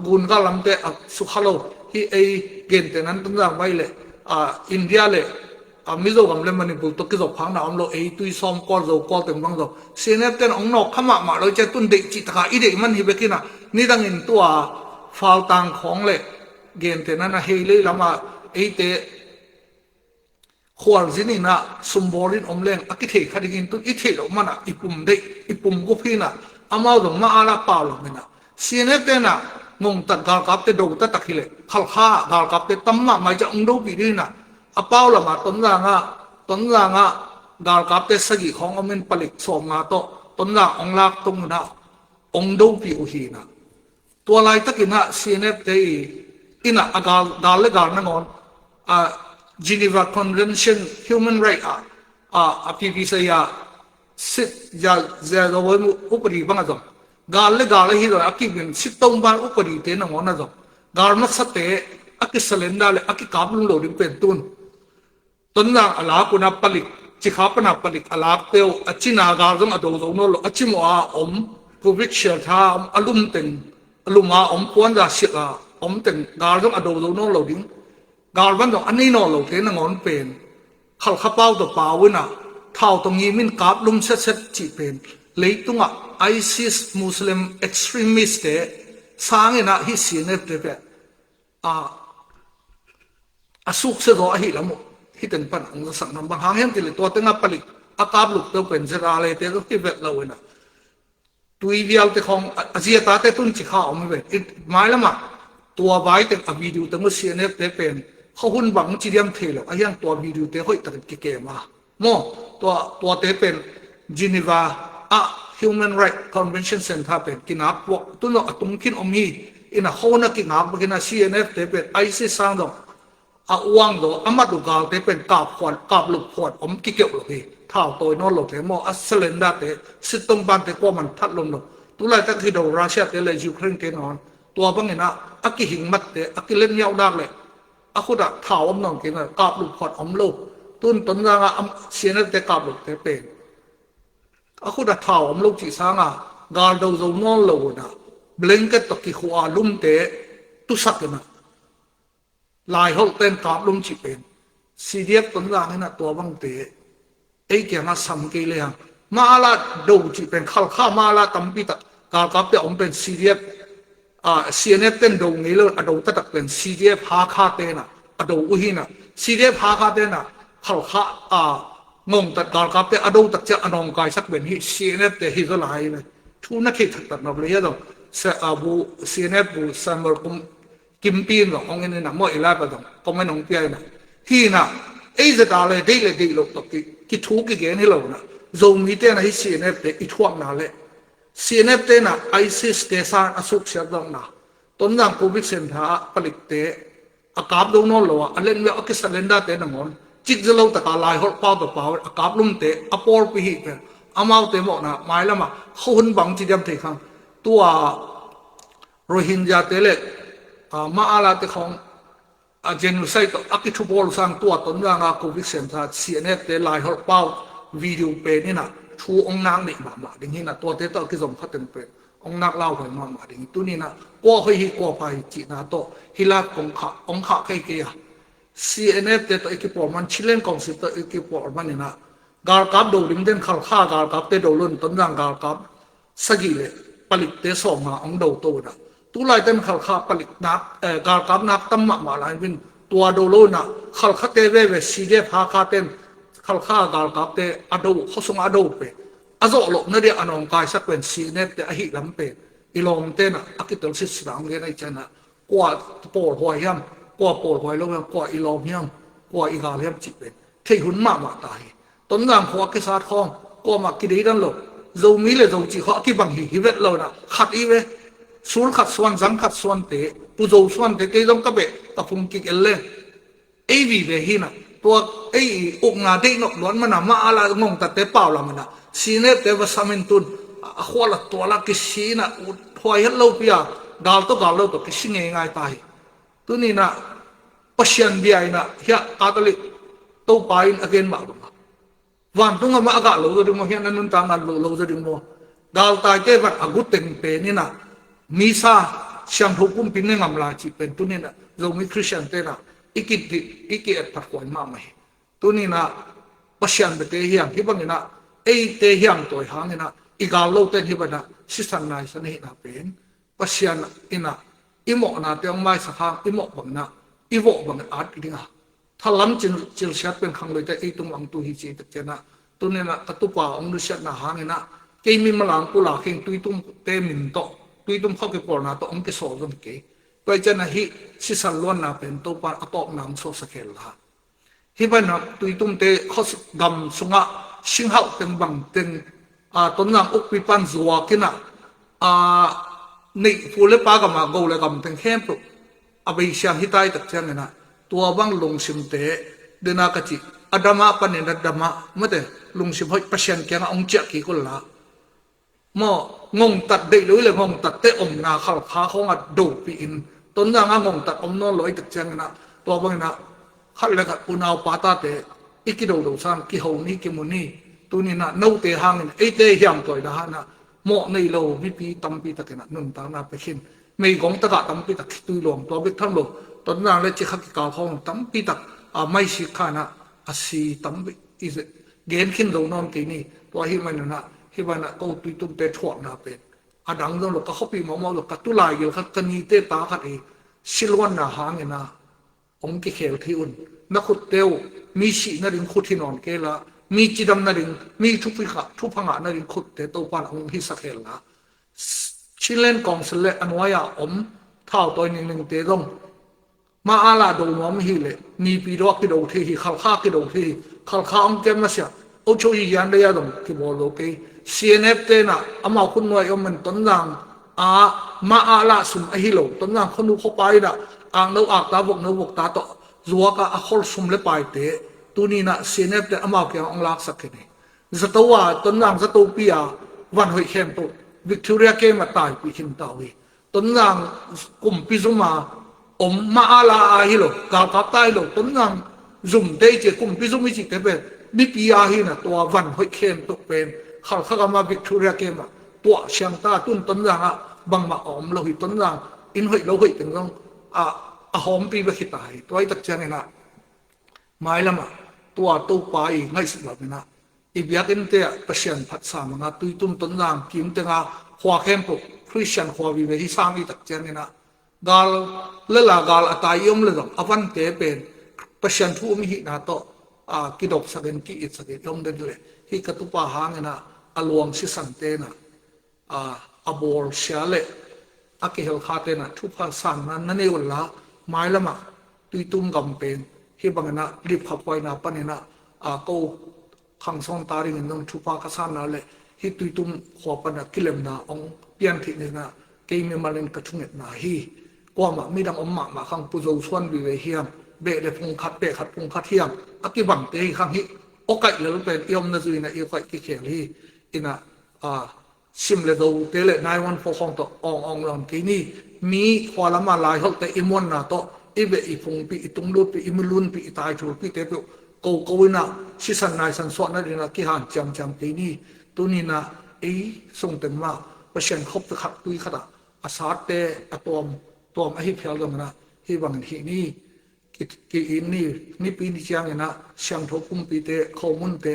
gun ka lamte a sukha lo. Hih ei gentehna in Tonzang vai le, a, India le, a, Mizo gam le Manipur tawh kizop phakna om lo, ei tui sawm kawl zo kawl teng bang zong C N F ten hong nawk kha mahmah lo cia tun deih cih taka i deih man hi bek hi na, nidangin tua Faltang khawng le gentehna in ah hei lei lam ah eite khualzin in ah sumbawl in om leng a kithei kha dingin tun i theih loh man ah i pum deih, i pum gup hi na, amau zong mah a la pau lo hi na. C N F te in ah ngongtat galkapte do taktak hi leh Khalkha galkapte tam mahmah ciang hong dopih ding hi na. A pau lam ah Tonzang ah, Tonzang ah galkapte sagih khawng om in palik sawmnga tawh Tonzang hong lak tung in ah hong dopih uh hi na. Tua laitakin ah C N F te i in ah a gal, gal le gal nangawn, a, Geneva Convention Human Right ah, a, a pipi sa ya sit ya, ya zo mu upadi bang a zong, gal le gal ahi zong a kibin sit tong ban upadi te nangawn a zong, gal masate a kisalenda le a kikap lum lo ding pen tun Tonzang a lak un ah palik, Cikha pan a palik a lak peuh a cina gal zong a do zo nawn lo, a cimawh a om, Covid shelter a om, a lum teng, a lum a om, puanza silh a om teng gal zong a do zo nawn lo ding. Gal van zong a nei nawn lo te nangawn pen Khalkha pau tawh pau in ah thau tawh ngim in kap lum setset cih pen leitungah ISIS Muslim extremist te sangin ah hih C N F te pen a, a suksia zaw ahi lam uh hih teng pan hong zasak nam bang hang hiam cih leh tua teng a palik a kap luk peuh pen Z R le te zong hi vet lo in ah tui vialte khawng a, a zia tate tun Cikha om hi ve. Mailam ah tua vai teng a video teng uh C N F te pen khuahun bang ci diam thei lo, a hiang tua video te hoih takin kikem a. Maw, tua, tuate pen Geneva ah Human Rights Convention Center pen kinak puak tun lo a tung khin om hi. In ah khuahun a kingak bek in ah C N F te pen ISIS sang zong a uang zaw a mat uh galte pen kap phuan, kap lup phuan om kikeuh lo hi. Thau tawi nawn lo te maw, a salenda te, sittong bante kuaman that lom lo. Tulaitak hi do Russia te le Ukraine te nawn tua bangin ah a kihing mat te, a kilet miauh dak le a khut ah thau om nawn kei na, kap lup phuan om lo. Tun Tonzang ah am, C N F te kap lup te pen a khut ah thau om lo cih sang a gal do zo nawn lo un ah blanket tawh kikhua lum te tusak in ah Laiholh ten kap lum cih pen C D F Tonzang in ah tua bangte ei kiangah sam kei le hang. Mah a la do cih pen Khalkha mah a la tampi tak galkapte a om pen C D F, a, C N F ten do ngei lo a do taktak pen C D F Hakha ten ah a do uh hi na. C D F Hakha ten ah Khalkha, a, ngongtat galkapte a do tak ciang a nawngkaisak pen hih C N F te hi zaw lai ve. Thu na theih taktak nop le hi a dong. Se, a, bu, C N F bu Samuel kum Kimpi in zong hong en in ah maw, i live ah zong comment hong pia in ah. Hi in ah, ei zeta le deih le deih loh tawh ki, kithu kigen hi lo in ah. Zomite in ah hih C N F te i thuakna le C N F te in ah ISIS te sang a suksiat zawhna, Tonzang Covid center ah palikte a kap do nawn lo a, a letmel a kisalenda te nangawn cikzia lo taka Laiholh pau tawh pau a kap lumte a pawlpi hih pen amaute mawhna mailam ah khuahun bang ci diam thei khang. Tua Rohingya te le Aa, ma ala te khawng a genocide tawh a kithubawl sang tua Tonzang a Covid siamsa C N F te laiholh pau video pen inah thu ong nak neih mahmah ding hinah tuate tawh a kizom khateng pen ong nak lauhuai mahmah ding hi. Tuninah kua hoih hi kua pha hi cihna tawh hi la kong khah ong khah kei kei a, C N F te tawh i kipawl man, Chinland Council tawh i kipawl man inah galkap do ding den Khalkha galkapte do lo in Tonzang galkap sagih le palikte sawmnga ong do to inah, tulai ten Khalkha palik nak, eh, galkap nak tam mahmah lai vin tua do lo inah Khalkhate veve C D F Hakha ten Khalkha galkapte a do, khuasung a do pe a zawh loh na dia a nawngkaisak pen C N F te ahi lam pen i lawmte inah a kitel sitsinah ong gen ahi cianah kua pawlhuai hiam, kua pawlhuai lo hiam, kua i lawm hiam, kua i gal hiam cih pen thei hun mahmah ta hi. Tonzang khua a kisat khawng kuamah kideidan lo. Zomi le Zo cih khawng a kibang hi hi vet lo inah khat i ve. Sul khat suan, zang khat suante, Pu Zo suante kei zong ka beh ka phung kik el le ei vive hinah tua ei i ukna deih nop luat mana ma ala ngongtatte pau lam inah C N F te va sam in tun a khuala tuala kisi inah ut huai het lopi a gal tawh gal lo tawh kisi ngeingai ta hi. Tuninah Pasian bia inah hiah Catholic Topa in a gen mah bangah vantung amah a gah lo zaw ding maw, hiah na nuntak ngat lo lo zaw ding maw? Galtaite vat a guteng pen inah misa siangtho kumpi ne ngam lai cih pen tuninah Zomi Christian tenah i ki, i ki-etphat huai mahmah hi. Tuninah Pasian bete hiang hi banginah eite hiang tawi hanginah i gal loten hi banah sisan naisan ahihna pen Pasian inah i mawhnate hong maisak hang i mawh banginah i vawh bangin at i ding a, thalam cil, cilsiat pen khangloite ei tung ang tu hi ci tek cianah tuninah ka tupa hong nusiatna hanginah kei mi malang pula kheng Tuitumte min tawh Tuitum khawk i pawlna tawh hong kisawl zong kei. Tua i cianah hih sisan luanna pen Topa a tawpna hong suaksak hen la. Hih banah Tuitumte khuagam sungah singhauh teng bang teng, a, Tonzang ukpi pan zuak inah, a, neih pu le pa gamah go le gam teng khempeuh a beisiang hi tai tak cianginah tua bang lungsimte dena ka cih a damah panin a damah mate lungsim hoih Pasian kiangah hong ciah kik unla. Maw, ngongtat deih lo i le ngongtatte omna Khalkha khawngah dopih in Tonzang a ngongtat om nawn lo i tak cianginah tua banginah khat le khat unau pa tate i kidodo san kiho ni kimu ni. Tuninah note hangin eite hiamtawi dahanah mawh nei lo mipi tampi takinah nuntakna pekhin meigong takah tampi tak khitui luang tua bek tham lo Tonzang le cikha kikal khawng tampi tak a maisik khanah a si tampi i gen khin zo nawn kei ni. Tua hi manunah hi banah ko Tuitumte thuakna pen a dang zong lo ka khuapi mawhmawh lo ka tulai gil khat ka nite ta khat hi siluanna hangina hong kikhel thei un. Na khutte uh mi sih nading khut hi nawn kei la mi cidam nading mi thupha ngah nading khutte Topan hong hisak hen la. Chinland Council le a nuai-a om thautawi ningningte zong ma ala do nuam hi le nipi do a kido thei hi Khalkha kido thei hi Khalkha hong kem masiah ocho hi hian dei a zong kibawl lo kei. C N F tenah amau khut nuai om in Tonzang a ma ala sum ahi lo Tonzang khuanu khuapa inah akno akta vokno vokta tawh zuaka a khol sum le paite tuninah C N F te amau kiang hong laksak khin hi. Zato a Tonzang zatopi a van hoih khempeuh Victoria kem a taipih khin ta uh hi. Tonzang kumpi zum a om ma ala a hi lo galkap ta hi lo Tonzang zum te i ci kumpi zum i cihte pen mipi a hina tua van hoih khempeuh pen Khalkha gam a Victoria kem a tuah siang ta tun Tonzang ah bangmah a om lo hi Tonzang inn hoih lo hoih teng zong a hawmpi bek hi ta hi tua i tak cianginah mailamah tua Topa i ngaihsut lo inah i biakinnte ah Pasian phatsa manga Tuitum Tonzang kimtenga khua khempeuh Khristian khua vive hi sang i tak cianginah gal lala gal a tai i om le zong a vante pen Pasian thu um i hihna tawh a kidopsakin ki-itsakin i om den le hih ka tupa hanginah a luang sisan tenah a, a bawlsia le a kihel kha tenah thupha sanna na nei unla mailamah Tuitum gam pen hih banginah lipkhaphuaina paninah a ko khangsawn ta dingin zong thupha ka sanna le hih Tuitum khua panah kilemna hong pianthih ninah kei mimalin ka thungetna hi. Kuamah midang om mahmah khang Pu Zo suan vive hiam beh le phungkhat beh khat phungkhat hiam a kibangte hi khang hih awkaih lel pen i omna zuinah i awkaih kikhel hi. Inah a Sim le zote le nine one four khawng tawh awng awng lo kei ni. Mi khua lama laiholhte i muanna tawh i beh i phungpih, i tunglutpih, i milunpih, i taithulpihte peuh koko inah sisan naisan suahna dinah kihan ciamciam kei ni. Tuninah ei sungteng mah Pasian khop khat tui khatah a satte a tuam tuam ahi phial zonginah hih bangin hih ni. Ki-in ni, nipi ni cianginah siangtho kumpite, khomunte,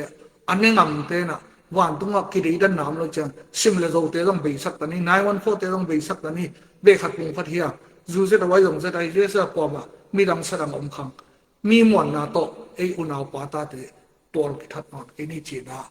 a ne ngamte inah vantungah kideidan nam lo ciang sim le zote zong beisak ta ni, nine one four te zong beisak ta ni. Beh khat pung khat hiam, zu zet a wai zong zet a hi zesa kuamah midang sadang om khang. Mi muanna tawh ei unau patate tual kithat nawn kei ni cinah,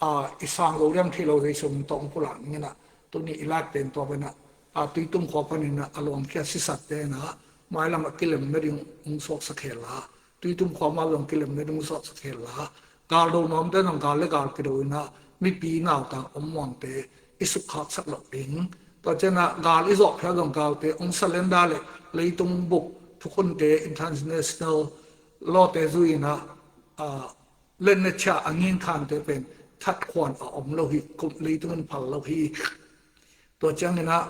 a, i sang lo riam thei lo zei sung tawh hong pulak ninginah tuni i lak pen tua banah, a, Tuitum khua paninah a luangkhia sisatte inah mailamah kilemna ding hong suaksak hel la, Tuitum khua mah zong kilemna ding hong suaksak hel la, galdo nuamte zong gal le gal kido inah mipi nautang om muangte i sukkhaksak loh ding. Tua cianah gal i zawh phial zong galte hong salenda le leitung buk thukhunte international lawte zui inah, a, letna chia a nginkhante pen thatkhuan a om lo hi, kum leitung in phal lo hi. Tua cianginah,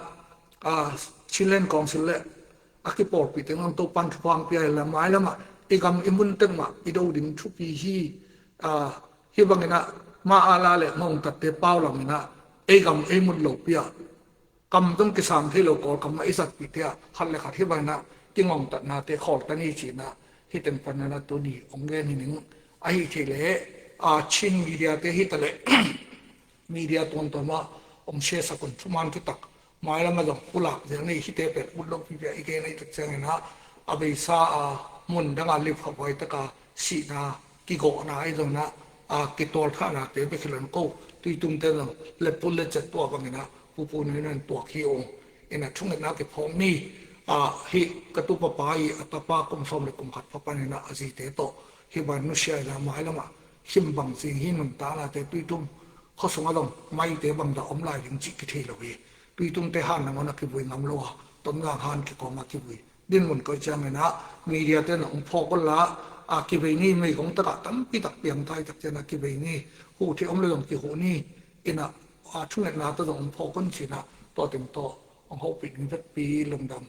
a, Chinland Council le a kipawlpih teng zong Topan thupha hong pia hi la, mailamah i gam i mun teng mah i do ding thupi hi. A, hih banginah ma a la le ngongtatte pau laminah ei gam ei mun lopi ah kam zong kisam thei lo Kawlkam mah i zatpihte ah khat le khat hih banginah kingongtatnate khawl ta ni cinah hih teng paninah tuni hong gen hi ning. Ahi thei leh, a, Chin media te hi ta leh media tuamtuam ah hong share sak un, thuman thutak mailam ah zong pulak zel ni. Hihte pen ut lo pipia i gen ahi tak cianginah a beisa a mun dangah lipkhaphuai taka sihna kigawhna ahi zonginah, a, kitualthahnate bek hi lo in ko Tuitumte zong leput lecet tua banginah pupu nuinun tuak hi ung. Inah thungetna kiphawk ni. A, hih ka tupapa i a tapa kum sawm le kum khat pha paninah a zite tawh hih bang nusia inah mailamah him bang zing hi, nuntaknate Tuitum khuasungah zong maite bangdah om lai ding cih kithei lo hi. Tuitumte han nangawn a kivui ngam lo a, Tonzang han kikawmah kivui dinmun koih cianginah media te na hong phawk unla, a, kivei ni. Meigong takah tampi tak piangtai tak cianah kivei ni. Huhthei om lo zong kihuh ni. Inah, a, thungetna tawh zong hong phawk un cinah tua teng tawh hong hopih ding vekpi lungdam.